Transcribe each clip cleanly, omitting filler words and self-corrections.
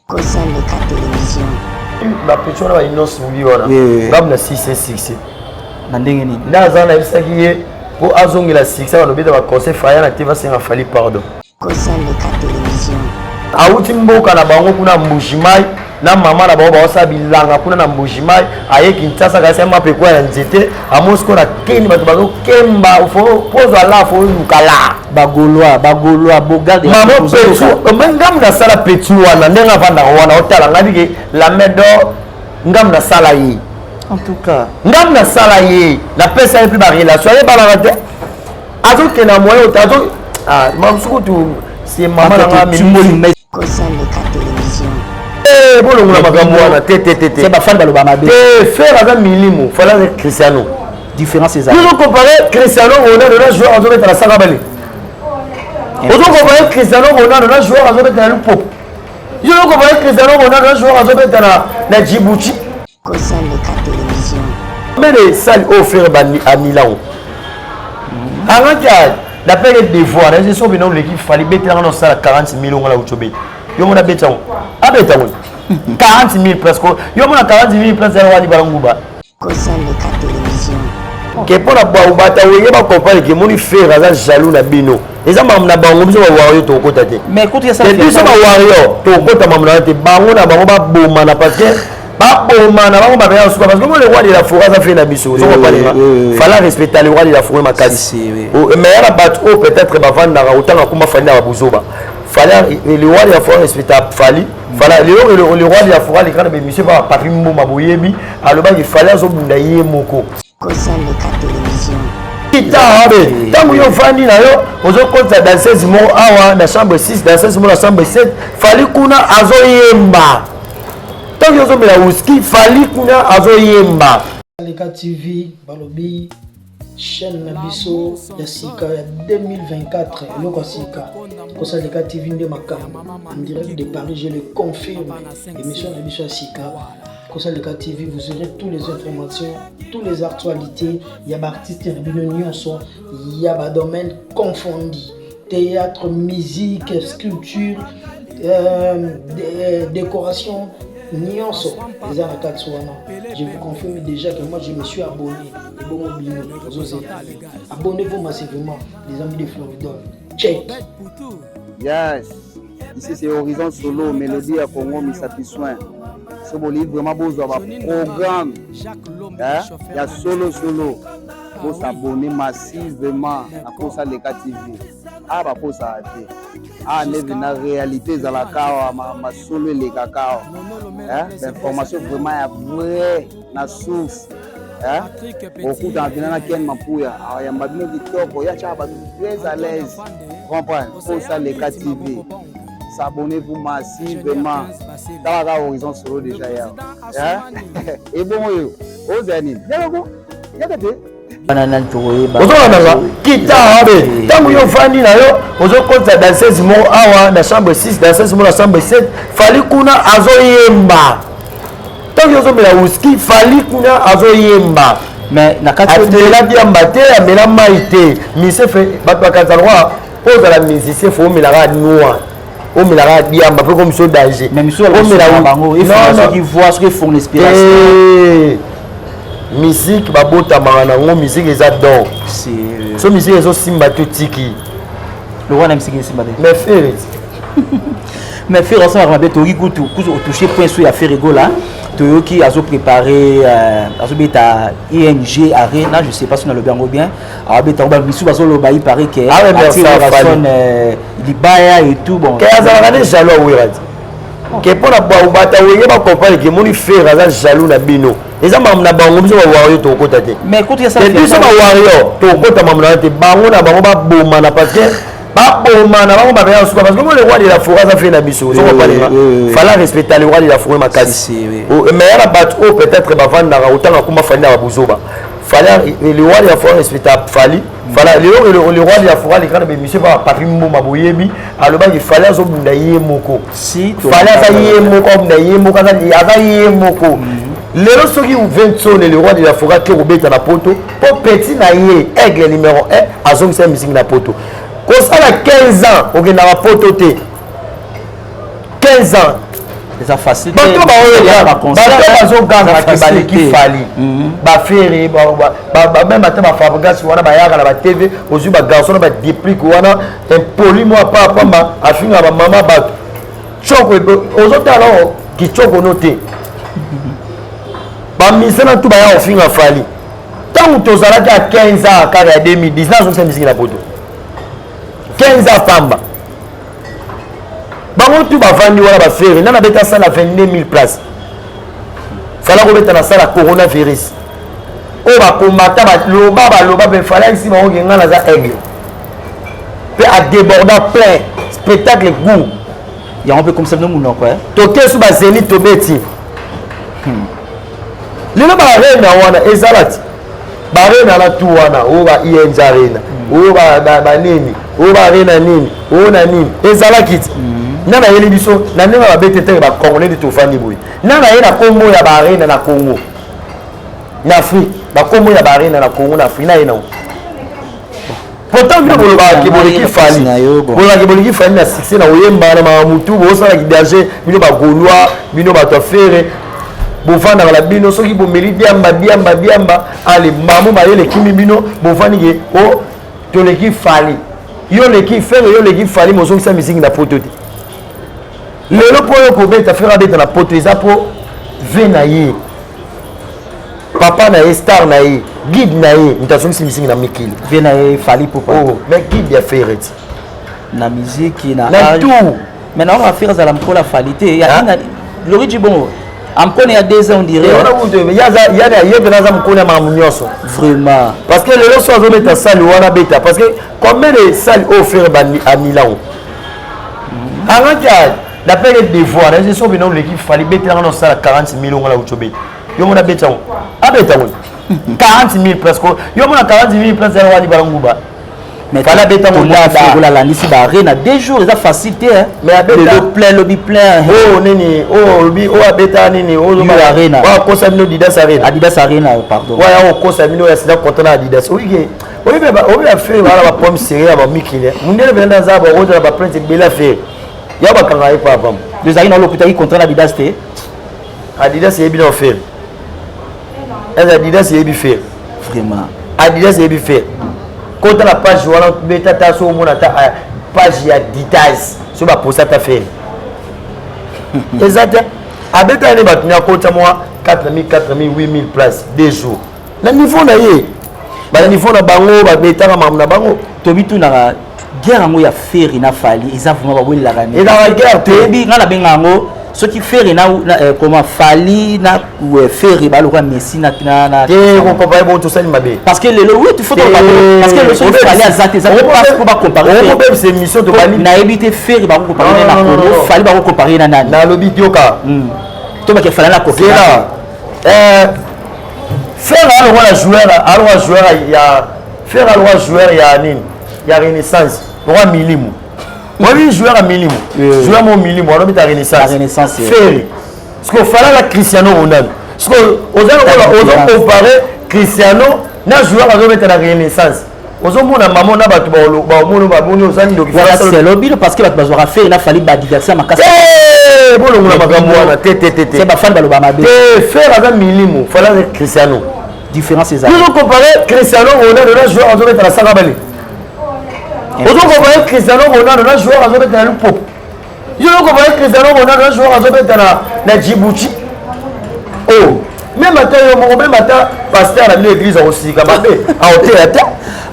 Kosa leka television. Ba petit wana ba innocent mbi wana. Ngamu na 6 succès. Na ndenge nini? Nda aza na yebisaki ye po azongela succès balobi ete ba conseil faya na te basenga Fally pardon. Kosa leka television. Awuti mboka na bango kuna Mbujimayi na mama na bango baosala bilanga kuna na Mbujimayi, aye Kinshasa kasi mapa ekweya na nzete, amoni sikoyo na Keni bato bazokemba pozwa la fo oluka la bagolois bagolois bogarde mama petu ngambu nasala petu wana ndenge avandaka wana otala ngai bike la main d'or ngambu nasala ye en tout cas ngambu nasala ye napesa ye mpe barelation ayebanaka te azokende moyen oyo azo ah mamusu kutu c'est mama na nga mimi Kosa leka television. Eh, bolongola makambo wana te te te te. Ba fan baloba mabe. Te Ferre aza milimo, fallait avec Cristiano. Différence ezali. Yo comparer Cristiano Ronaldo na joueur azobeta na saka bale. Ozo comparer Cristiano Ronaldo na joueur azobeta na Lupopo. Yo comparer Cristiano Ronaldo na joueur azobeta na na Djibouti. Kosa leka television. Mele sali oyo Ferre ba anila ngo. Angaki d'après les devoirs, na yeso bino leki fali betela ngana osala 40 000 ongola uchobe. Yo mona beta ngo. Abeta ngo. 40 000 presque. Yo mona 40 000 presque ya wali balanguba. Kosa leka television. Ke pona ba bata wenge ba comprendre ke moni Ferre aza jaloux na bino. Eza makambo na bango biso ba warrior tokota te. Mais écoute, ya biso ba warrior tokota makambo na te bango na bango ba bomana parce que babomana bango babeya suka parce que mo le roi de la forêt aza fe na biso ozo comprendre nga fallait respecter le roi de la forêt makasi mais ya na bato oyo peut-être bavandaka otanga kuma fali na babuzoba fallait le roi de la forêt respecta fali fala lelo le roi de la forêt aleka na baémission ba papi mboma boyebi alobaki fali azobunda ye moko. Kosa leka television. Kita abe ntango yo ofandi na yo ozokotisa danseuse moko awa na chambre 6 danseuse moko na chambre 7 fali kuna azoyemba ntango yo ozomela whisky fali kuna azoyemba. Leka TV balobi chaîne na biso ya sika ya 2024 eloko ya sika kosa leka TV nde makambo en direct de Paris, je le confirme, émission na biso ya sika kosa leka TV, vous aurez toutes les informations, toutes les actualités ya ba artistes na bino nyonso ya ba domaine confondi, théâtre, musique, sculpture, décoration, nyonso eza na kati wana. Je vous confirme déjà que moi je me suis abonné. Ebongo bino ozozela, abonnez-vous massivement les amis de Floridol. Check. Yes, ici c'est Horizon Solo, Mélodie à Congo, Misapi Soin. So bolingi vraiment bozwa ba programme ya solo solo, bosabonner massivement na Kosa Leka TV. Awa bakosaka te, awa nde na réalité ezalaka awa, masolo elekaka awa, information vraiment ya vrai na source. Okutana mpena na Ken Mapuya, ayamba bino kitoko, ya tiaka bato très à l'aise, comprendre. Kosa Leka TV, s'abonnez-vous massivement. Talaka Horizon Solo déjà yawa ebongo oyo ozala nini yakako yaka te. Ozolanda kita abe ntango yo ofandi na yo ozokotisa danseuse moko awa na chambre 6 danseuse moko na chambre 7 fali kuna azoyemba ntango yo ozomela whisky fali kuna azoyemba. Mais na kati amela diamba te, amela mai te, mise bato bakanisa lokwa mpo ozala musicien fo omelaka noir, omelaka diamba mpe comme so danger. Mais misu omela bango soki voix soki efongla inspiration. Musique babotamaka nango, musique eza don, so musique ezosimba te otiki. Lokwa na musique esimba te. Mais Ferre Mais Ferre asalaka mabe, toyoki kutu kutu otouche point so ya Ferre Gola, toyoki azoprépare, azobeta ING Arena, je sais pas si nalobi yango bien, abeta yango bamisu bazoloba, il paraît que atire libaya et tout, bon. Ke azalaka nde jaloux awera ti ke mpo na bata wenge bacomprendre ke moni Ferre aza jaloux na bino, eza makambo na bango biso bawario tokota te. Mais écoute, ya biso bawario tokota makambo na te, bango na bango babomana parce que babomana bango babeya suka parce que mo le roi de la forêt aza fe na biso, ozo comprendre nga, fallait respecter le roi de la forêt makasi. Mais ya na bato oyo peut-être bavandaka otanga kuma fali na babuzoba, fallait le roi de la forêt respecta fali fala lelo le roi de la forêt aleka na baémission ba papi mboma boyebi alobaki fali azobunda ye moko, fali aza ye moko, abunda ye moko, aza ye moko. Lelo soki Vincent le roi de la forêt ake kobeta na poto mpo petit na ye aigle numéro 1 azongisa musique na poto, kosala 15 ans okendaka poto te, 15 ans. Eza facile. Bato baoyo bazoganga baleki Fally, baFerre, même ata baFabregas wana bayaka na baTV. Ozwi bagarçon na badeplique wana impoli, mwa pamba afingaka bamama bato. Tioko ozotala o kitoko no te. Bamisana tu baya kofinga Fally. Ntango tozalaki ya 15 ans kaka ya 2019, azongisa misiki na poto 15 ans pamba. Bango tu bavandi wana, baFerre nana abeta sala 22 000 place. Fally kobeta na sala coronavirus oyo bakombata, baloba baloba mpe Fally esi bango ke ngai naza aigle, mpe adéborda plein spectacle goût. Yango mpe komisa bino monoko. Toke so bazénith, tobeti lelo baarena wana ezala ti baarena na tu wana oyo ba ING Arena, oyo banini, oyo baarena nini, oyo na nini ezalaki ti nga nayeli biso na ndenge babete teke bacongolais nde tofandi boye. Nga naye na nkombo ya baarena na Congo, na Afrique, bakombo ya baarena na Congo, na Afrique, naye nango. Pourtant bino bolobaka boleki Fally, bolobaka boleki Fally na succès, na koyemba, na makambo tu bosalaki danger. Bino bagaulois, bino bato ya Ferre, bovandaka na bino soki bomeli diamba diamba diamba, ale mbamu mayele ekimi bino, bovandi ke o toleki Fally. Yo leki Ferre, yo leki Fally, mozongisa misiki na poto te. Lelo mpo oyo kobeta, Ferre abeta na poto, eza mpo ve na ye, papa na ye, star na ye, guide na ye, moto azongisi misiki na mikili. Ve na ye Fally Ipupa. Oh, mais guide ya Ferre ti. Na musique, na na tout. Mais naona Ferre azala mokolo aFally te. Lori di bongo amkone ya 2 ans, on dirait. Ye mpena aza mokoni ya makambo nyonso. Vraiment. Parce que lelo so azobeta sali wana beta, parce que combien de sali oyo Ferre amilango angaki d'après les devoir na so bino oleki Fally, betelanga na osala 40 000 ongola uti obeta yo mona abeta yango, abeta yango 40 000 presque. Yo mona 40 000 place yana wani balanguba. Fally abeta ngo dada. Alandisi baarena 2 jours, eza facile te. Mais abeta lelo plein, lobi plein. Oyo nini oyo olobi oyo abeta nini? Oyo Arena. Oyo akosa bino, Adidas Arena. Adidas Arena, pardon. Oyo akosa bino ya sida konta na Adidas. Oyike oyebi oyebi affaire wana, baproblème sérieux ya bamikili. Mundele mpena aza bakozala baplainte ebele. Affaire ya bakanga ye papa. Ezalaki na olokutaki contrat na Adidas te. Adidas eyebi na Ferre? Eza Adidas eyebi Ferre? Vraiment. Adidas eyebi Ferre? Kota na page wana, beta ta so omona ata page ya Adidas so baposta ata Ferre eza te. Abeta ne bato ni akota mwa 4000, 4000, 8000 place 2 jours na niveau na ye, bana niveau na bango babetaka makambo na bango. Tobitunaka guerre yango ya Ferre na Fally eza vraiment babwelelaka? Ezalaka guerre te. Toyebi, ngai nabenga yango soki Ferre na comment, Fally na Ferre baloka Messi na Te, kocomparer bongo tosali mabe. Parce que lelo, oui, il faut, parce que lelo soki Fally aza te, eza pas po bacomparer. Okobebisa émission tobandi. Nayebi te, Ferre bakocomparer na Congo, Fally bakocomparer na nani? Nalobi yoka. To bake Fally na kofi. Ferre alokola joueur, alokola joueur ya Ferre, alokola joueur ya nini, ya Renaissance, lokola milimo. Oyebi joueur ya milimo, joueur mo milimo alobita Renaissance. Renaissance. Ferre, parce que Fally na Cristiano Ronaldo, parce que oza lokola ozocomparer Cristiano na joueur azobeta na Renaissance. Ozomona mama na bato baomona bamoni oza ndoki. Selo bino, parce que bato bazwaka Ferre na Fally badversaire makasi. Bolongola makambo wana te, te, te, te. Bafani baloba mabe. Te, Ferre aza milimo, Fally aza Cristiano. Différence eza. Ozocomparer Cristiano Ronaldo na joueur azobeta na saka bale? Ozocomparer Cristiano Ronaldo na joueur azobeta na Lupopo? Yo ozocomparer Cristiano Ronaldo na joueur azobeta na Djibouti? Oh, même ata yo moko, même ata pasteur na bino église akosika mabe, aoteya te.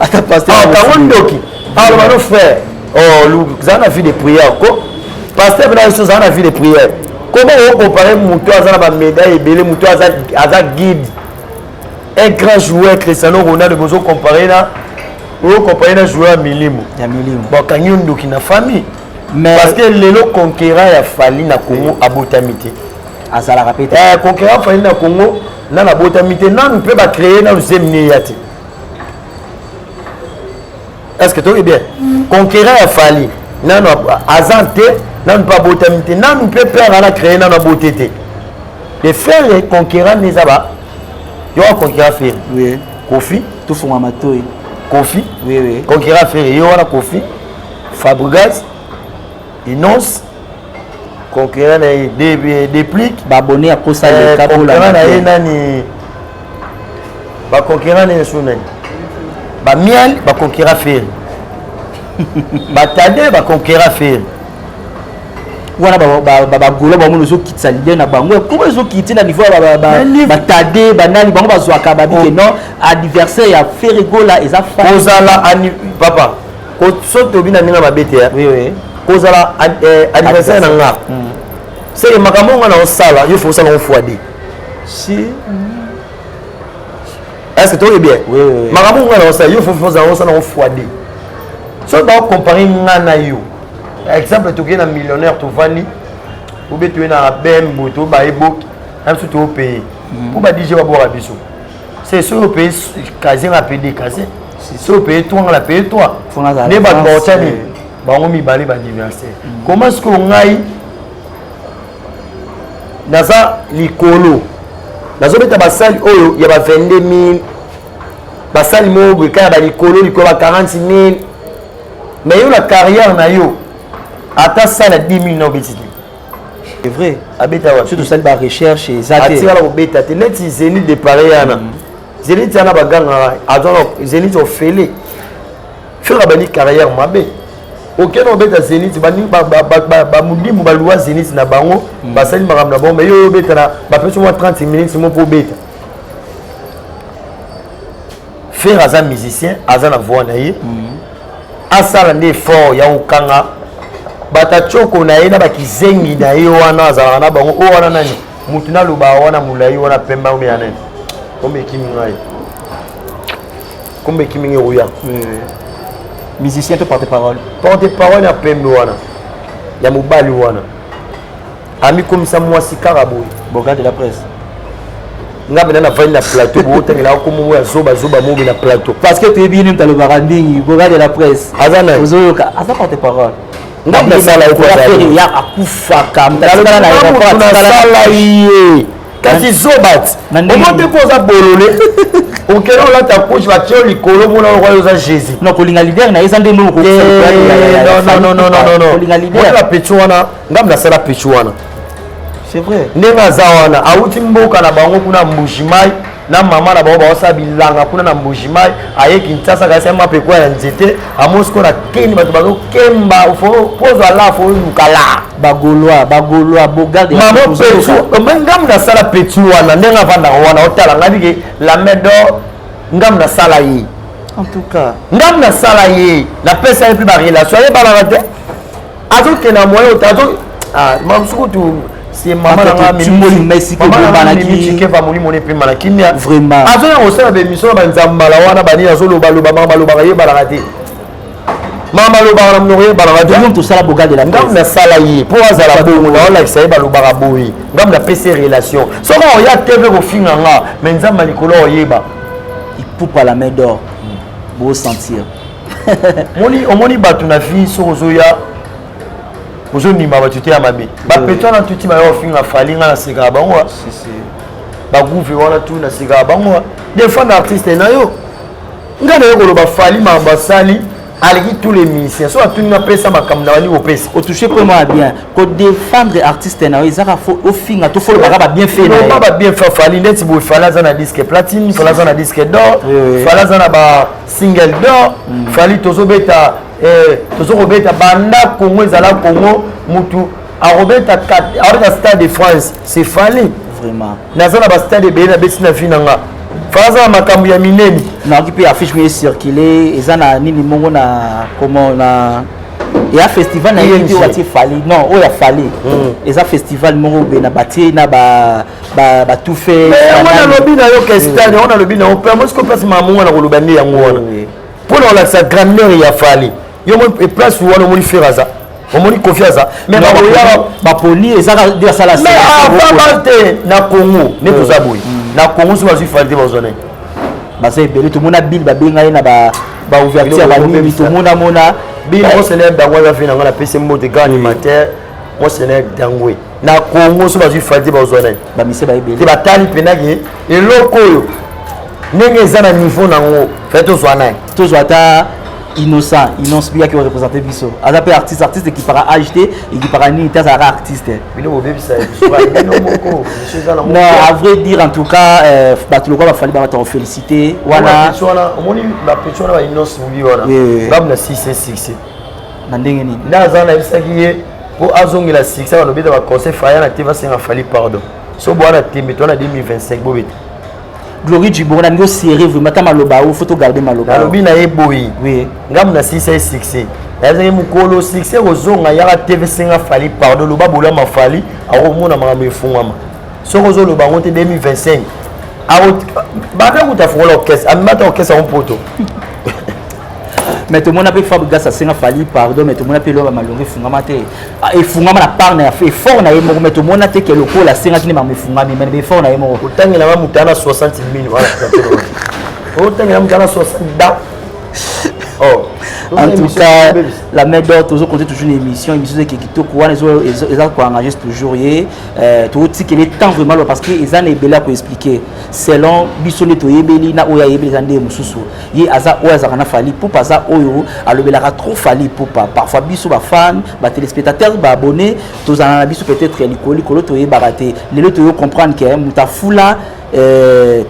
Ata pasteur. Kango ndoki, aloba no frère, oh, zala na vie de prière ko. Pasteur mpena biso, zala na vie de prière. Comment okocomparer moto aza na bamédaille ebele, moto aza guide, un grand joueur Cristiano Ronaldo, bozocomparer na, okocomparer na joueur ya milimo? Ya milimo. Bakangi yo ndoki na famille. Mais parce que lelo conquérant ya Fally na Congo abotami te. Azalaka pe te. Conquérant Fally na Congo nanu abotami te, nanu mpe bacréer nanu zemine ya te. Est ce que toki bien? Conquérant ya Fally nanu aza te, nanu mpe abotami te, nanu mpe père ana créé nanu abote te. Le Ferre conquérant nde eza ba yo wa conquérant Ferre. Oui. Kofi. Tofunga matoi. Kofi. Oui. Conquérant Ferre ye wana Kofi, Fabregas, Innoss. Concurrent na ye Déplique. Baabonné ya kosa leka. Concurrent na ye nani? Baconcurrent na ye so nani? Bamiel baconcurrent Ferre, batade baconcurrent Ferre. Wana bagolo bamoni ozokitisa leader na bango, koma ezokiti na niveau ya batade banani, bango bazwaka babike non, adversaire ya Ferre Gola eza. Kozala papa, so tobi na ndenge mabe te, kozala adversaire na nga, seke makambo nga na osala, yo faut osala ngo fois deux. Si. Est ce que toyebi bien? Makambo nga na osala, yo faut osala ngo fois deux. So bakocompare nga na yo, exemple, tokei na millionnaire, tovandi obe toye na bm boye, tobaye boki na biso, toopeye mpo ba DJ babwaka biso. C'est soki opeye casier, nga paye deux casier. Soki opeye trois, nga na paye trois. Nde bato baotya nini? Bango mibale baadversaire. Comment ce que ngai naza likolo, nazobeta basali oyo ya ba 22 000, basali moko boye kaka ya balikolo likolo ba 40 000, mais yo na carrière na yo ata sala 10 000 na obeti te? C'est vrai. Abeta wapi? Surtout osali barecherche, eza te. Atikala kobeta te. Neti Zénith de Paris wana, Zénith wana bagangaka, azwaka Zénith ofele. Ferre abandi carrière mabe, okende obeta Zénith, bamodimbu baluwa Zénith na bango, basali makambo na bango, mais yo obeta na bapesi mwa 30 minutes mo mpo obeta. Ferre aza musicien, aza na voix na ye, asala nde effort ya kokanga bato atioko na ye na bakizengi na ye wana azalaka na bango. Oyo wana nani? Mutu naloba wana molai wana, pemba oyo ya nani? Kombe ekimi ngai, kombe ekimi ngai oya. Musicien to porte parole? Porte parole ya pembe wana, ya mobali wana amikomisa mwasi kaka boye. Boga de la presse. Nga mpena navandi na plateau, bootangela kombo ya zoba zoba mobi na plateau. Parce que toyebi nini, moto alobaka mingi, Boga de la presse. Aza nani? Ozoyoka, aza porte parole. Nga nasala ya akufaka. Nasala ye kasi zoba ti omo te, mpo oza bolole, okende olata couche, batie yo likolo, mona oyo oza Jésus. Non, kolinga leader na ye eza nde Kolinga leader petit wana, ngambo nasala petit wana. C'est vrai. Ndenge aza wana, awuti mboka na bango kuna Mbujimai na mama na bango, baosala bilanga kuna na Mbujimai. Aye Kinshasa, kasi ama mpe kwa ya nzete, amosi ko na keni bato bazokemba pozwa la fo oluka la. Bagaulois, bagaulois, Bogarde. Mama petit, ngambo nasala petit wana, ndenge avandaka wana, otala ngai bike la main d'or, ngambo nasala ye. En tout cas. Ngambo nasala ye, napesa ye mpe barelation, ayebanaka te, azokende moyen azo mamosu kutu. C'est mama nanga Mimikeva, molimo epema na kimia. Vraiment. Azoya kosala baémission na banzambala wana, banini, azolobaloba mama, balobaka yebalaka te, mama balobaka na monoko yebalaka te. Tosala Boga de la Ngambo nasala ye mpo azala bongo, naolakisa ye balobaka boye. Ngambo napesi ye relation. Soki oya te mpe kofinga nga, mais Nzambe likolo oyeba. Ipupa la main d'or, bosentir. Omoni bato na vie, soki ozoya ozondima bato te ya mabe, bapeto wana tuti baya kofinga Fally, nga nasekaka bango, bagouve wana tu nasekaka bango. Défendre artiste na yo, nga naye koloba Fally makambo asali aleki tous les musiciens. So atuni napesa makambo na bandi kopesa. Otouche vraiment ya bien. Kodéfendre artiste na yo ezaka ofinga to folobaka babienfait na ye, babienfait Fally. Neti boye, Fally aza na disque platine, Fally aza na disque d'or, Fally aza na ba single d'or. Fally tozobeta, tozokobeta banda Congo ezala Congo, mutu akobeta Stade de France, c'est Fally. Vraiment. Naza na bastade ebele, nabeti na vie na nga. Fally aza na makambo ya minene. Nayoki mpe affiche moko ecircule, eza na nini moko na comment na eya festival na ye te, batie Fally. Non, oyo ya Fally eza festival moko boye na batie na batufe. Yango nalobi na yo ke stade yango, nalobi na yo mpe mosiko place mamonga na koloba nde yango wana mpona kolakisa grandeur ya Fally. Yo place wana omoni Ferre aza, omoni Koffi aza, mais bakoyaka bapoli ezaka nde asala. Mais te, na Congo nde toza boye. Na Congo so bazwi Fally te, bazwa nani? Baza ebele. Tomona Bill, babenga ye na baouverture banini, tomonamona. Bill Monseigneur Dangwe aza fi nanga, napesi mbote, grand animateur Monseigneur Dangwe. Na Congo so bazwi Fally te, bazwa nani? Bamise baebele. Te, batali mpenaki eloko oyo ndenge eza na niveau nango, fe tozwa nani? Tozwa ata Innocent, Innocent biyaki oreprésente biso, aza mpe artiste. Artiste ekipaka age te, ekipaka nini te, azalaka artiste. Bino bobebisa biso bino moko, biso eza na Non, à vrai dire, en tout cas, bato lokola bafali, bata kofélicité wana. Wana omoni bapetits wana, bainonce mobi wana. Ngamu na 6 succès. Na ndenge nini? Nde aza, nayebisaki ye mpo azongela succès, banobeta baconseil faya na te, basenga Fali pardon. So bwana tembe to wana 2025 bobeta. Glory Djibongo, nalingi oserrer vraiment ata maloba oyo, faut togarde maloba. Nalobi na ye boye: ngamu na 6 succès, nayebisaki mokolo succès kozonga, yaka TV, senga Fali pardon, loba bolama Fali, akomona makambo efungwama. Soki ozoloba yango te, 2025 baka kuta afungola orchestre, amemata orchestre yango poto. Mais tomona mpe Fabregas asenga Fali pardon, mais tomona mpe eloko malongo efungama te. Efungama na part na effort na ye moko, mais tomona te ke lokola asengaki nde makambo efungami, mais na effort na ye moko. Otangelanga moto ana 60 000 wana, otangela moto ana 60 da. Oh. En tout cas, la main d'or, toujours compter, toujours une émission, émission ezeki kitoko wana, eza koengage toujours ye, totikele temps vraiment, parce que eza na ebele ya koexpliquer selon biso nde toyebeli na oyo ayebeli, eza nde mosusu. Ye aza oyo azalaka na Fali Pupa, aza oyo alobelaka trop Fali Pupa. Parfois biso bafan, batéléspectateur, baabonné, tozala na biso peut-être ya likolo likolo, toyebaka te. Lelo toyo comprendre ke moto afula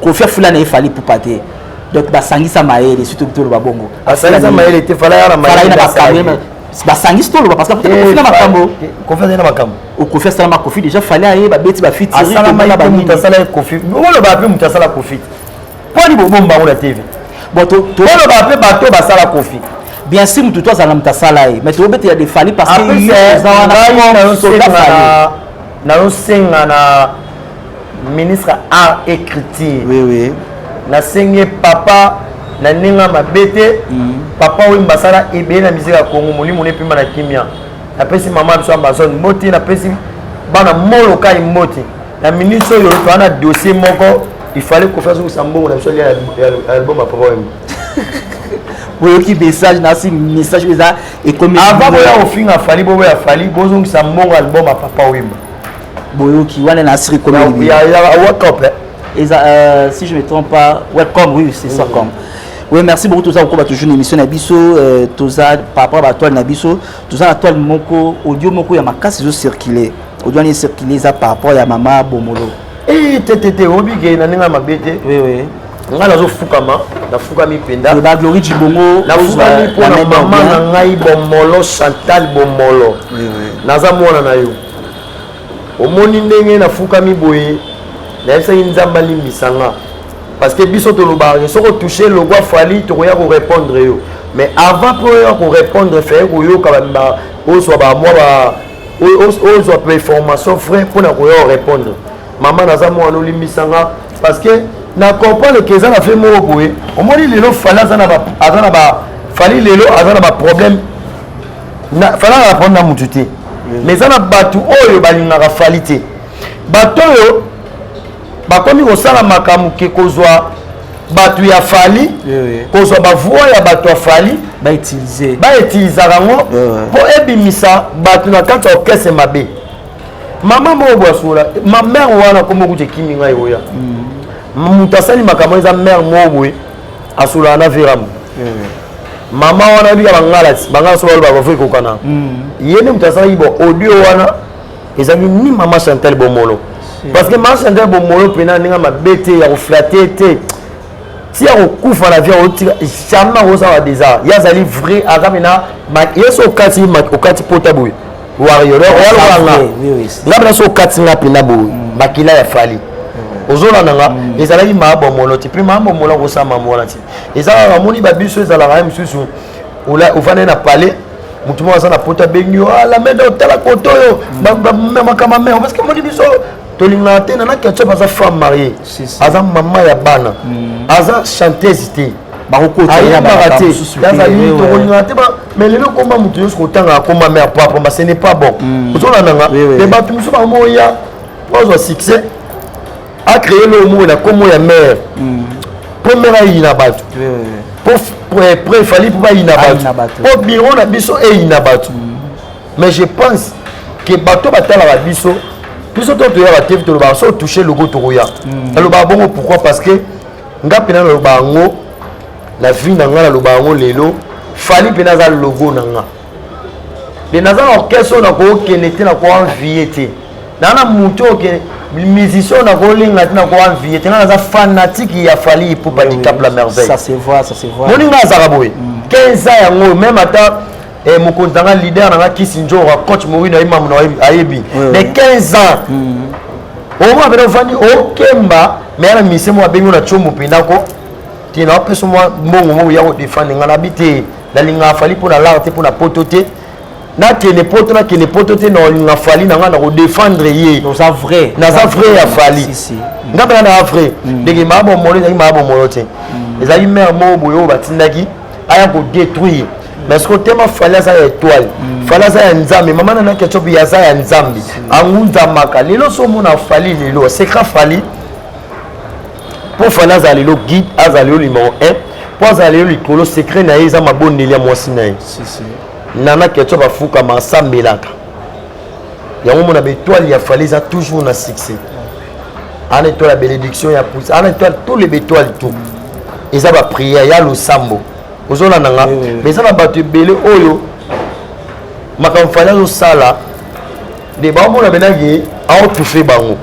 Kofi, afula na ye Fali Pupa te. Donc basangisa mayele, surtout toloba bongo. Basangisa mayele te, Fala ya na mayele na makambo basangisi, toloba, parce que Kofi na makambo. Kofi azali na makambo. Kofi asalama, Kofi déjà Fale aye, babeti bafiti. Asalama, moto asala ye Kofi. Oloba mpe moto asala Kofi, mponi bobomba bango na TV? Bon, oloba mpe bato basala Kofi. Bien sûr, motu to azala na moto asala ye, mais tobetela de Fali parce que eza wana. Nazosenga na ministre art et culture. Oui. Nasengi papa na ndenge mabe te, papa oyo basala ebele na musique ya Congo, molimo nepema na kimia. Napesi mama biso Amazon mbote, napesi bana Molokai mbote. Na ministre oyo, toza na dossier moko, il fallait Kofi azongisa mbongo na biso alia ya album ya Papa Wemba. Boyoki message nasi, message oyo eza ekomi. Avant boya kofinga Fali, boboya Fali, bozongisa mbongo album ya Papa Wemba. Boyoki wana, na asiri komi. Welcome. Eza, si je me trompe pas, welcome, oui, c'est ça. Comme oui, merci beaucoup. Toza kokoba toujours na émission na biso, toza par rapport à batoile na biso. Toza na toile moko, audio moko ya makasi ezocircule. Audio wana ecircule, eza par rapport ya mama Bomolo. Te te te, obike na ndenge ya mabe te. Oui. Ngai nazofukama, nafukami mpenza. Baglory Djibongo. Nafukami mpona mama na ngai Bomolo, Chantal Bomolo. Naza mwana na yo. Omoni ndenge nafukami boye, nayebisaki Nzambe alimbisa nga, parce que biso tolobaka soki otouche logo Fali, tokoya korépondre yo. Mais avant mpo oya korépondre, faye koyoka, ozwa bamwa, ozwa information vrai mpona koya korépondre. Mama, naza mwana, olimbisa nga, parce que na comprendre ke eza na fe moko boye. Omoni lelo Fali aza na ba Fali, lelo aza na baproblème. Fali aza na problème na mutu te, mais eza na bato oyo balingaka Fali te, bato oyo bakomi kosala makambo ke kozwa bato ya Fali, kozwa bavoix ya bato ya Fali. Bautilize. Bautilisaka yango mpo ebimisa bato na kati ya orchestre mabe. Mama moko boye asola ma mare wana, kombo kuta ekimi ngai. Oya moto asali makambo, eza mare moko boye asolaka na Veramu. Mama wana bika bangala ti bangala so baloba bavo ekokana. Ye nde moto asalaki bo audio wana, ezalaki ni mama Chantal Bomolo, parce que mama Chantal Bomolo mpena ndenge mabe te, ya koflatter te, ti ya kokufa na vie akotika jamais, akosala déjà. Ye azali vrai, aza mpena ye. So okati, okati pota boye, warrior oyalokanga nga mpena. So okati nga mpena boye, makila ya Fali ozolanda nga. Ezalaki maa Bomolo te, mpe maa Bomolo akosala mambo wana te. Eza kaka moni babiso, ezalaka ye mosusu ofandai na palais, motu moko aza na poto abengi yo: "Ala mede, otala koto oyo makambo mare." Parce que moni biso tolingaka te. Nana Ketchup aza femme mariée, aza mama ya bana, aza chanteuse te, ayembaka te, azali tokolingaka te. Mais lelo komba motu nyonso kotangaka komba mare propre, ce n'est pas bon. Ozolandanga, mais bato mosusu bamoya bazwa succès, acréer loo moko na kombo ya mare mpo mare ayina bato, po efali mpo bayina bato, mpo biro na biso eyina bato. Mais je pense ke bato batalaka biso, biso to toyaka te, tolobaka so otouche logo, tokoya. Nalobaka bongo pourquoi? Parce que nga mpena naloba yango na vie na ngai, naloba yango lelo. Fally mpena aza logo na nga. De naza na orchestre oyo nakokende te, nakoenvie te. Naa na motu oyo musicien oyo nakolinga te, nakoenvie te. Nga naza fanatique ya Fally Ipupa du Cap la Merveille. Ça se voit, ça se voit. Moni nga azalaka boye 15 ans yango, même ata mokonzi na nga, leader na nga, Kisi Njora, coach Morino, ayebi mamu na ayebi. Mais 15 ans omona mpena ofandi okemba, mais ya na mise mo abengi na tshombo mpena ko te, na opesa mwa mbongo moko ya kodefendre nga. Nabi te, nalingaka Fally mpo na lar te, mpo na poto te, nakende poto, nakende poto te, naolinga Fally na nga, na kodefendre ye. Oza vrai. Naza vrai ya Fally. Nga mpena naa vrai. Ndenge maa bomolo ezalaki, maa bomolo te, ezalaki mare moko boye oyo batindaki aya kodétruire. Mais soki otema, Fally aza ya étoile, Fally aza ya Nzambe. Mama Nana Ketchup aza ya Nzambe, angunzamaka. Lelo so omona Fally, lelo secret Fally, mpo Fally azala lelo guide, azala lelo numéro 1, mpo azala lelo likolo, secret na ye eza mabondeli ya mwasi na ye Nana Ketchup. Afukama, asambelaka yango. Mona baétoile ya Fally eza toujours na succès. Ana étoile ya bénédiction ya pousse, ana étoile, tous les étoiles, tout eza baprière ya losambo. Ozolanda nga? Mais eza na bato ebele oyo makambo Fally azosala nde baomona benaki aotufe bango,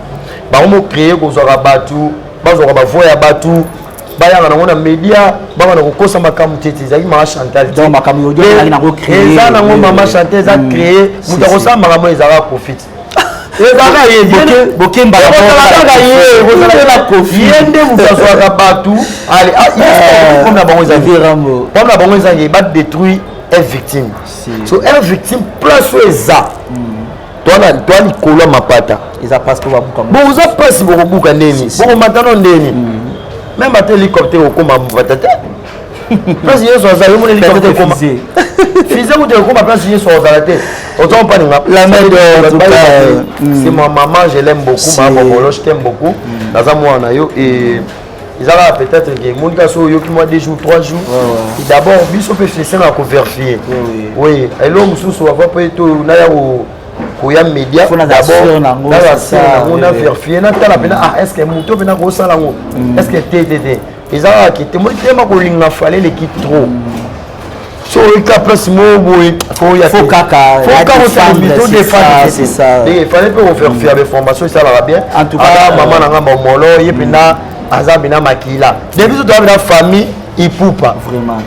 bango mocréer kozwaka bato, bazwaka bavoix ya bato, bayaka nango na média, baka na kokosa makambo te. Te, ezalaki mama Chantal. Eza nango mama Chantal, eza créé. Moto akosala makambo ezalaka profite, ezalaka ye, kaka ye, ye nde moto azwaka bato. Problème na bango ezali, problème na bango ezangi badétruire un victime. So un victime, place oyo eza toa likolo ya mapata. Eza mpasi mpo babuka. Bon, oza mpasi, bokobuka ndeni, bokomata no ndeni? Même ata hélicoptère okóma mapata te. Place Yesu azali, omona hélicoptère ekóma, fusée kuta ekóma place Yesu azala te. Ozompaninga, c'est ma maman, je l'aime beaucoup. Mama Bomolo, je t'aime beaucoup, naza mwana na yo. Et eza kaka peut-être ke moni kaka so oyoki mwa 2 jours, 3 jours d'abord, biso mpe esengaka kovérifier. Oui, eloko mosusu ava mpe to naya koya média, d'abord nango na vérifier, natala mpena: ah, est ce que moto mpena kosala yango? Est ce que te te te, eza kaka ke te moi tema kolinga Fally eleki trop. So oyika place moko boye, faut kaka défendre, fallait mpe kovérifier bainformation, esalaka bien. En tout cas, mama na nga Bomolo, ye mpena aza mpena makila de biso, toza mpena famille Ipupa. Vraiment.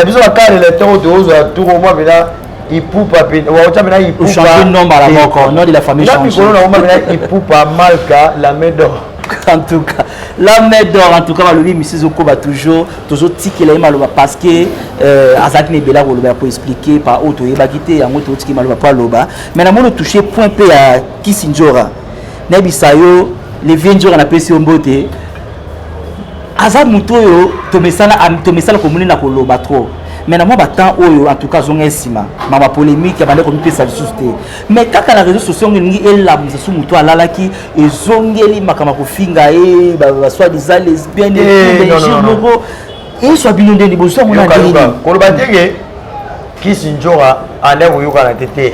Biso bakale lecteur oyo tozozwa tour mwa mpena Ipupa, waotya mpena Ipupa. Changer nom mbala moko, nom de la famille. Na mikolo na oma mpena Ipupa Malka, la main d'or. En tout cas, la main d'or. En tout cas, balobi misi ezokoba toujours, tozotikela ye maloba parce que azalaki na ebele koloba ya koexpliquer par oyo toyebaki te. Yango totiki maloba mpo aloba. Mais namoni otouche point mpe ya Kisi Nzora. Nayebisa yo, le vieux Nzora, napesi yo mbote. Aza motu oyo tomesana komoni na koloba trop, mais na mwa batemps oyo, en tout cas, azonga nsima mama polémique, abande komipesa lisusu te. Mais kaka na réseau sociaux ngo elingi elamusa su motu alalaki, ezongeli makambo ya kofinga ye, basoi-disant lesbienne moko. Ezwa bino ndeni bozwa ngo na ndeni? Koloba teke Kisi Nzora ande koyokana te te.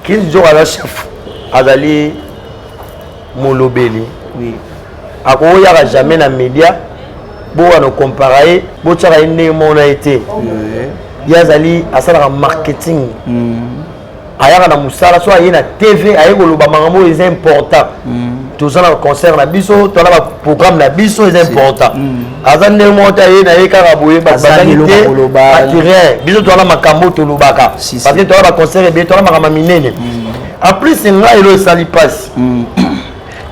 Kisi Nzora aza chef, azali molobeli. Akoyaka jamais na média bowana okompara ye, botiaka ye ndenge moko na ye te. Ye azali, asalaka marketing, ayaka na mosala. So aye na TV, aye koloba makambo oyo eza important. Toza na concert na biso, toza na baprogramme na biso, eza important. Aza ndenge moko te, aye na ye kaka boye, bato bazangi te ati rien. Biso toza na makambo oyo tolobaka parce que toza na baconcert ebele, toza na makambo minene. En plus, ngai elo esali mpasi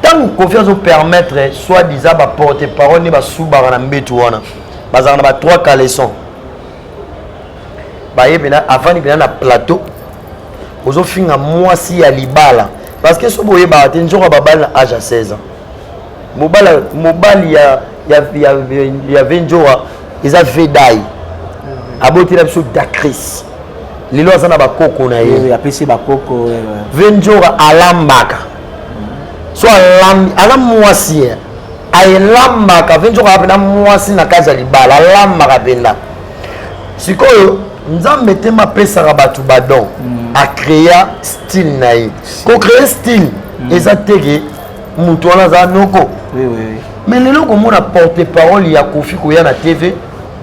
ntango Kofi azopermettre soit disant baporte parole nde basubaka na mbetu wana, bazalaka na ba trois caleçon, baye mpena, avandi mpena na plateau, ozofinga mwasi ya libala. Parce que so boyebaka te, nzoka babali na age ya 16 ans, mobali ya venjora eza vedai, abotela biso Dacris, lelo aza na bakoko na ye. Apesi bakoko. Venjora alambaka, so alambi, aza mwasi ye ayelambaka. Venjora aza mpena mwasi na kati ya libala, alambaka mpenza. Sikoyo Nzambe te mapesaka bato badon, acréa style na ye. Kocréer style eza teke moto wana aza noko. Mais lelo komona porte parole ya Kofi koya na TV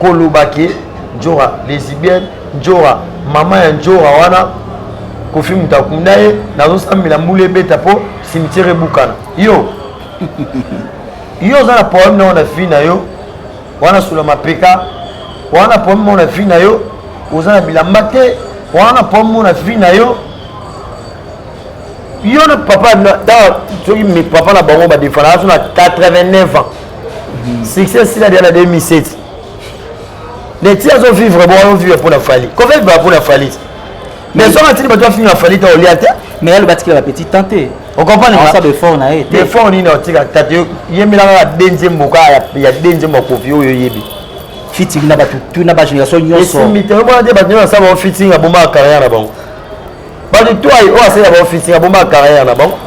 koloba ke Njora lesbienne, Njora mama ya Njora wana Kofi moto akunda ye, nazosambela mbula ebeta mpo cimetière ebukana. Yo yo oza na problème na na vie na yo wana, sula mapeka wana, problème moko na vie na yo, oza na bilamba te wana, problème moko na vie na yo. Yo na papa soki papa na bango badefana azo na 89 ans, succès esila deya na 2007. Neti azovivre bo, azovivre mpo na Fally. Kofi vivre mpo na Fally, mais soki atindi bato bafinga Fally te, olia te. Mais aloba atikela bapetit temps te. Ocomprendre? Asala effort na ye te. Effort nini otika? Tate yembela kaka de nzembo, kaka ya de nzembo ya Kofi oyo oyebi. Featuring na bato tu na bagénération nyonso. Esimbi te. Omona te, bato nyonso asala bango featuring, abomaka carrière na bango. Bato to oyo asala bango featuring, abomaka carrière na bango.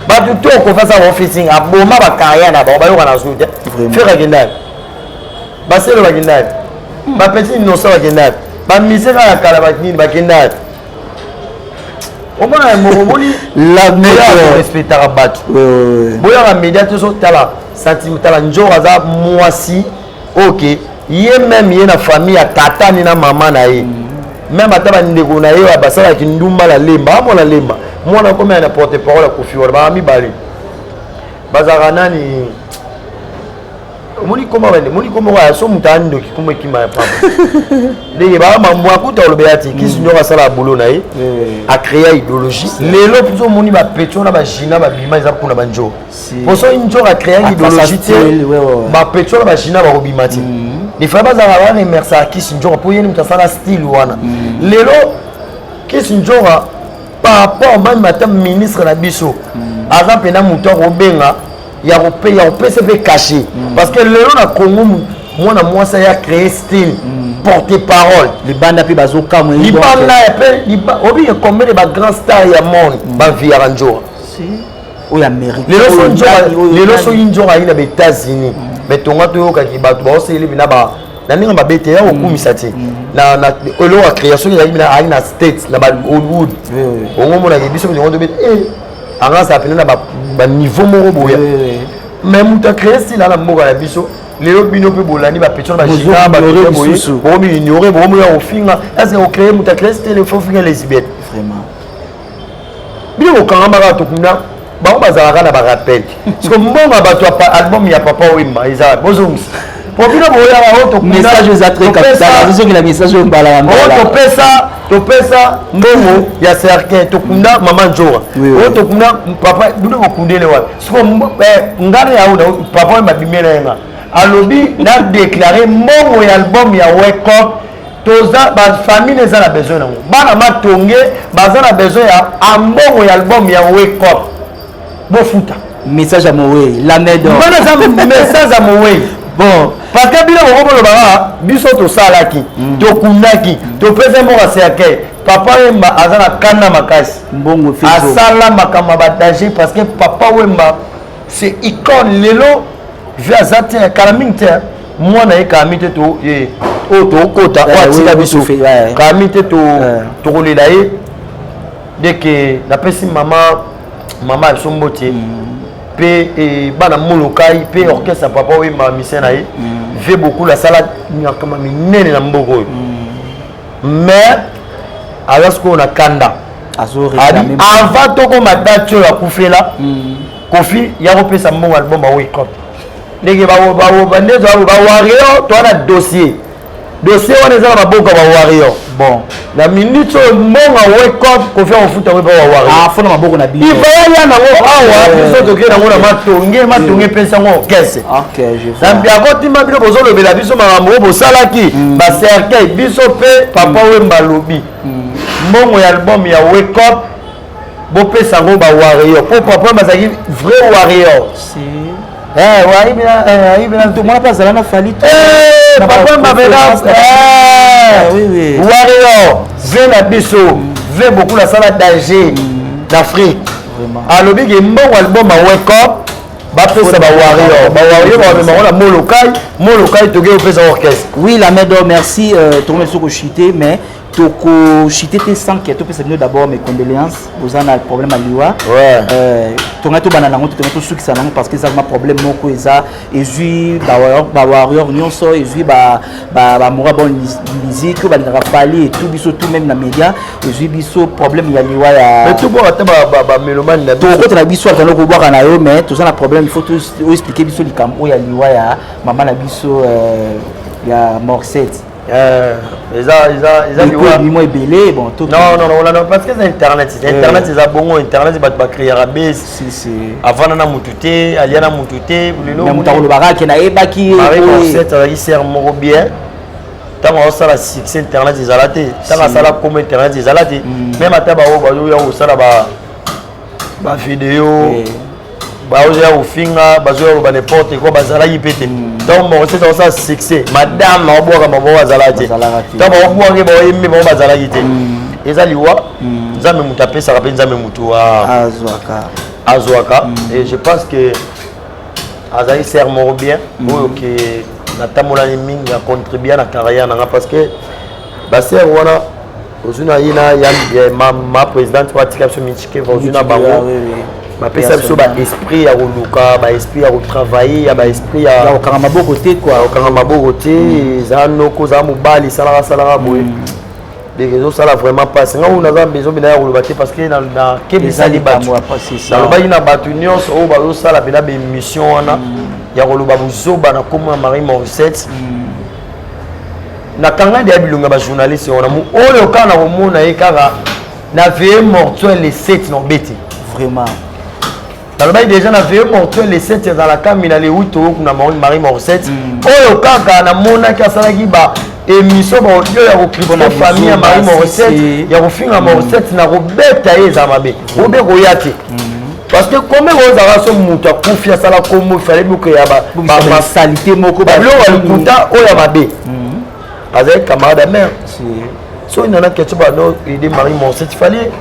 Bato to Kofi asala bango featuring, aboma bacarrière na bango, bayoka na zu te. Ferre akendaki, baselo bakendaki, bapetit innocent bakendaki, bamise kaka kala banini bakendaki. Omona moko, omoni respectaka bato, boyaka média te. Ozotala santi, tala Njor aza mwasi ok, ye même ye na famille ya tata ni na mama na ye, même ata bandeko na ye basalaki ndumba na Lemba, amona Lemba mwana komi na porte parole ya Kofi wana, baka mibale bazalaka nani. Omoni koma bande, omoni koma oyo so moto andoki kombo ekima ya pamba ndenge bamambo akuta olobela ti kisi nyoko asala boulot na ye, acréa idéologie. Lelo mpo omoni bapetio na bagina babima, eza mpona banjor, po soki njor acréaki idéologie te, bapetio na bagina bakobima te. Lifai bazalaka baremerciaka Kisi Njora mpo yeni moto asala style wana. Lelo Kisi Njora, par rapport même ata ministre na biso, aza mpena moto akobenga ya kopesa mpe cachet, parce que lelo na Congo mwana mwasi aya créer style porte parole. Libanda mpe bazokamwa. Libanda mpe obike combien de bagrand star ya monde baviyaka Njora? Oyo Amérique. Lelo soki Njora ayi na baÉtats-Unis, mais tonga toyokaki bato baoseleli bina na ndenge mabe te, ya kokumisa te eloko ya création soki ezalaki bina ayi na States na baHollywood, ongo omonaki biso mpe tobete anga azala pene na baniveau moko boya. Mais moto acréé style na mboka na biso, lelo bino mpe bolandi bapetio na bagina boye, bokomi ignore, bokomi ya kofinga. Est-ce ocréé, moto acréé style, faut finga lesbienne? Vraiment. Bino kokangama kaka, tokunda bango bazalaka na barappel parce que mbongo ya bato, album ya Papa Wemba eza, bozongisa po bino boyaka oyo. Message eza très capital, azozongela message oyo mbala na mbala. Topesa mbongo ya cercueil, tokunda mama Njora oyo, tokunda papa, bino bokundele wapi? Siko ngana ya oyo Papa Wemba abimela ye, nga alobi na déclare mbongo ya album ya Wake Up, toza bafamille eza na besoin nango, bana Matonge baza na besoin ya ambongo ya album ya Wake Up, bofuta. Message ya mowei, la main d'or. Wana eza message ya mowei. Bon. Parce que bino boko bolobaka biso tosalaki, tokundaki, topesa mboka cercueil. Papa Wemba aza na kanda makasi. Mbongo. Asala makambo ya badanger, parce que Papa Wemba, c'est icône. Lelo vi aza te, kala mingi te, mwana ye kala mingi te oyo tokota oyo atika biso, kala mingi te tokolela ye. Deke napesi mama mama ya biso mbote mpe bana Molokai mpe orchestre ya Papa Wemba, musicien na ye ve beaucoup, asala makambo minene na mboka oyo, mais aza sikoyo na kanda. Abi avant tokoma date oyo akufela, Kofi ya kopesa mbongo album ya Wake Up, ndenge nde bawario toa na dossier, dossier wana eza na maboko ya bawario. Bon. Na minute oyo mbongo ya Wake Up, Kofi akofuta ngo mpe bawario. Afona maboko na bino. Ivaya nango awa, biso tokei nango na Matonge, Matonge epesi yango orchestre. Zambi akotima bino bozolobela biso makambo oyo bosalaki bacercueil, biso mpe Papa Wemba alobi mbongo ya album ya Wake Up bopesa yango bawarrior, mpo Papa Wemba azalaki vrai warrior. Mwana mpe azala na Fally. Papa Wemba warrior, ve na biso ve beaucoup, asala danger d'Afrique. Alobi ke mbongo album ya Wake Up bapesa bawarrior, bawarrior bamemango na Molokai, Molokai toke kopesa orchestre. Oui, la main d'or, merci. Tokomi biso kochite, mais Tokochite te sans que topesa bino d'abord mes condoléances. Boza na problème ya liwa. Tongai tobanda nango te, tongai tosukisa nango, parce que eza vraiment problème moko eza ezwi bawarrior nyonso, ezwi bamora bonne musique oyo balingaka Fally et tout, biso tout même na média ezwi biso problème ya liwa ya Tobwaka te bamélomane na biso. Tokotela biso atanda kobwaka na yo, mais toza na problème, il faut oexpliquer biso likambo oyo ya liwa ya mama na biso ya Morset. Eza Liwa ebele, bon. Non, non, non, parce que eza internet. Internet eza bongo, internet bato bacréaka base. Avanda na mutu te, alia na mutu te. Lelo moto akolobaka ake nayebaki. Marie Morset azalaki sœur moko bien. Ntango aosala succès, internet ezala te. Ntango asala komo, internet ezala te. Même ata baoyo bazoya kosala bavideo, bazoya kofinga, bazoya koloba n'importe quoi, bazalaki mpe te. Ntango Morset aosala succès, madame aobwaka maboko, azala te. Ntango baobwaki, baoyembi bango, bazalaki te. Eza liwa, Nzambe moto apesaka mpe Nzambe moto azwaka. Azwaka. Et je pense que azali sœur moko bien oyo ke natambolani mingi, acontribua na carrière nanga, parce que basœur wana ozwi na ye na ya ma présidente oyo atika biso, Michikeva, ozwi na bango, bapesa biso baesprit ya koluka, baesprit ya kotravailler, ya baesprit ya kokanga maboko te quoi. Kokanga maboko te. Eza noko, ozala mobali, esalaka salaka boye. Donc ezosala vraiment mpasi. Nga oyo naza besoin mpena ya koloba te, parce que nakebisaki bato, nalobaki na bato nyonso oyo bazosala mpena baémission wana ya koloba bozoba na nkombo ya Marie Morissette. Nakanga deya bilongo ya bajournaliste wana. Oyo kaka na komona ye kaka na veillée mortuaire le 7 na obeti. Vraiment. Nalobaki déjà na veillée mortuaire le 7 ezalaka mina le 8 oyokuna Marie Morissette. Oyo kaka namonaki asalaki ba émission, baaudio ya kocritiquer famille ya Marie Morissette, ya kofinga Morissette, na kobeta ye, eza mabe obe koya te, parce que combien ozalaka so moto akufi, asala kombo, fale bokeya basalité moko. Babiloko ya lokuta oyo ya mabe. Azali camarade ya mare. Soki nana question bano aide Marie Morissette, fallait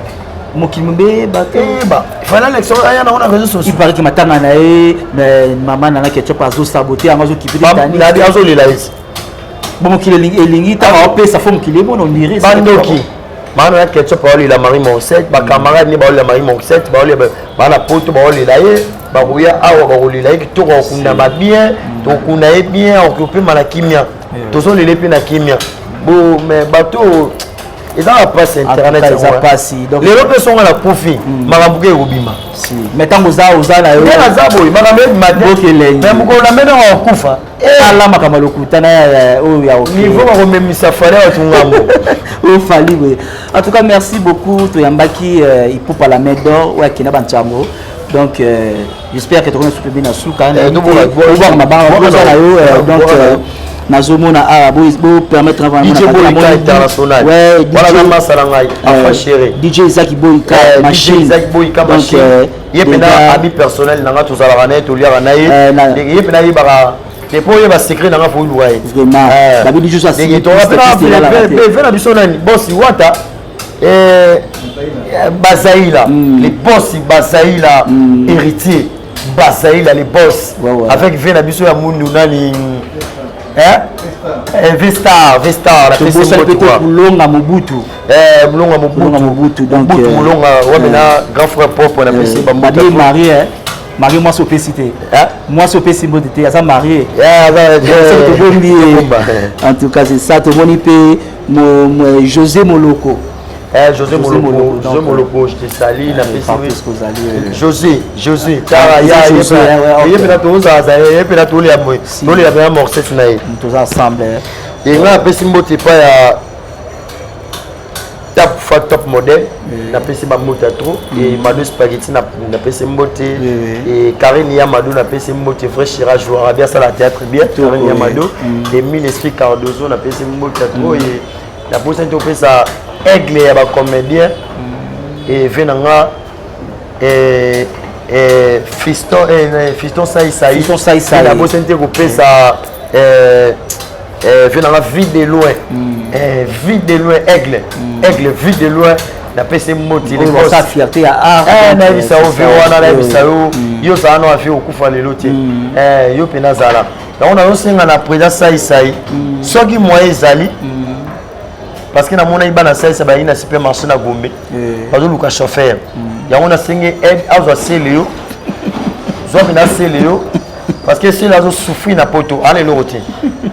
Mokili mobeba te. Eyeba, fallait Alex aya nango na réseau sociaux. Il paraît que matanga na ye, mais mama Nana Ketchup azosabote yango, azokipe. Nabi azolela esi. Bon, mokili elingi ntango aopesa fo mokili ebona ondire. Bandoki, mama Nana Ketchup baolela Marie Morissette, bacamarade ne baolela Marie Morissette, baolela bana Poto, baolela ye, bakoya awa, bakolela ye kitoko, akokundama bien, tokokunda ye bien, akopema na kimia, tozolela ye mpe na kimia. Bo mais bato eza na mpasi, internet eza mpasi. Lelo mpe songa na kufi, makambo ke ekobima. Mais ntango oza na yo. Nde naza boye, makambo ebima te, mais mokolo na mene akokufa. Ala makambo ya lokuta na oyo ya niveau bakomemisa Fally bato ngambo. Oyo Fally boye. En tout cas, merci beaucoup. Toyambaki Ipupa la main d'or oyo akenda bantsango. Donc j'espère que tokona supe na suka obwaka mabanga oza na yo. Donc nazomona awa, bopermettre. International wana masala ngai afa chéri. DJ Ezaki Boyika Machine. Ezaki Boyika Machine, ye mpena ami personnel na nga, tozalaka na ye, toliaka na ye. Ye mpena yebaka te mpo oyeba secret na nga, fo oluka ye. Vraiment, babi lisusu. Ve na biso nani, bosi wata Bazaïla, les boss Bazaïla, héritier Bazaïla, les boss avec ve na biso ya mundu nani, hein, V-Star, V-Star. Tobosani mpe te Mulonga Mobutu. Mulonga Mobutu. Mobutu, donc Mobutu Mulonga wamena grand frère propre na pesi. Babi marié, marié, mwasi opesi te, mwasi opesi mbote te, aza marié, tobombi. En tout cas, c'est ça. Tomoni mpe José Moloko. Eh, José Moloko, José Moloko, je te salue. José, José, tara ya ye mpena tozala ye mpena tolia boye, tolia mpena morcette na ye. Toza ensemble. Ye nga apesi mbote epai ya Top fa Top Modèle, napesi bambote ya trop. E Mado Spaghetti, napesi mbote. E Karine ya Mado, napesi mbote, vrai chira joueur abi asala théâtre bien, Karine ya Mado. Emile Esprit Cardozo, napesi mbote ya trop. E naposani topesa aigle ya bacomédien e ve na nga Fiston, Fiston Saisai. Nabosani te kopesa ve nanga Vie de Loin, Vie de Loin, aigle, aigle Vie de Loin, napesi moti. Fierté ya art. Nayebisa yo ve wana, nayebisa yo, yo ozala na avi okufa lelo te, yo mpena azala yango. Nazosenga na président Saisai, soki moyen ezali. Parce que namonaki bana salisa bayi na supermarché na Gombe, bazoluka chauffeur. Yango nasengi aide, azwa sele yo, zwa mpena sele yo, parce que sele azosouffrir na poto, ana eloko te.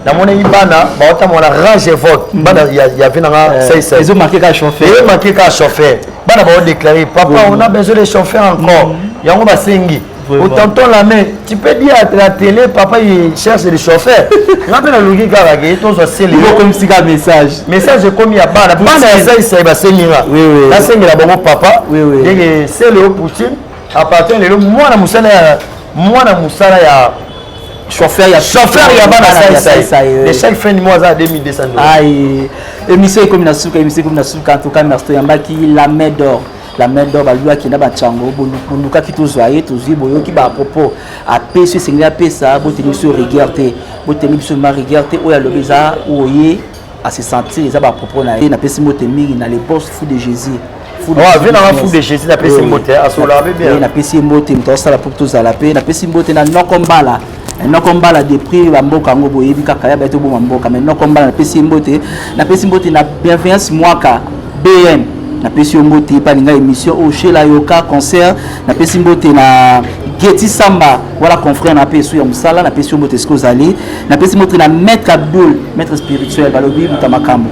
Namonaki bana baotambola na Range Vogue, bana ya ve nanga salisa. Ezomarke kaka chauffeur. Emarke kaka chauffeur. Bana baodéclare: "Papa, on a besoin de chauffeur encore." Yango basengi. Au tonton la main, tu peux dire à la télé, papa il cherche des chauffeurs. Nga mpe naluki kaka ke tozwa sele yo. Okomisi kaka message. Message ekomi ya bana, bana ya Saisai basengi nga nasengela bango papa ndenge sele yo Poutine à partir lelo mwana mosala ya chauffeur ya chauffeur ya bana Saisai de chaque fin du mois aza 2200 $. Aïe, émission ekomi na suka, émission ekomi na suka. En tout cas merci. Toyambaki la Main d'Or, la Main d'Or. Balwaki na batiango, bolukaki tozwa ye, tozwi. Boyoki baapropos apesi, esengeli apesa. Boteni biso rigueur te, boteni biso ma rigueur te. Oyo alobi eza oyo ye ase sentir, eza bapropos na ye. Napesi mbote mingi na le boss Fou de Jésus. Ve nanga Fou de Jésus, napesi mbote, asolaka mpe bien. Napesi ye mbote, moto azosala mpo tozala mpe. Napesi mbote na Noko Mbala, Noko Mbala depuis bamboka yango, boyebi kaka ya baye toboma mboka. Mais Noko Mbala, napesi ye mbote. Napesi mbote na Bienveillance Mwaka BM, napesi yo mbote epa alinga émission oyo Shela Yoka concert. Napesi mbote na Geti Samba, wala confrère na mpe esu ya mosala, napesi yo mbote esika ozali. Napesi mbote na Maître Abdul, maître spirituel. Balobi moto ya makambo,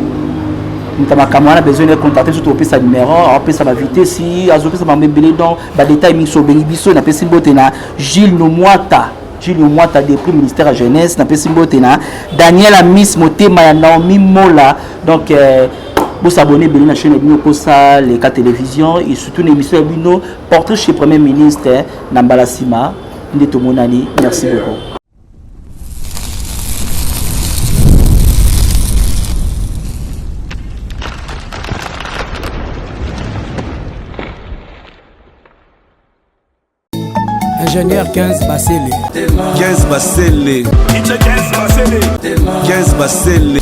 moto ya makambo wana, besoin de contacter biso, topesa numéro. Aopesa bavitesi, azopesa bango ebele, donc badetail mingi so obengi biso. Napesi mbote na Gilles Nomwata, Gilles Nomwata depuis ministère ya jeunesse. Napesi mbote na Daniel Amis, motema ya Naomi Mola. Donc bosabone ebele na chaîne ya bino Kosa Leka Télévision et surtout na émission ya bino Portrait chez Premier ministre. Na mbala nsima nde tomonani. Merci beaucoup. Ingénieur 15 Basele. 15 Basele. 15 Basele. 15 Basele.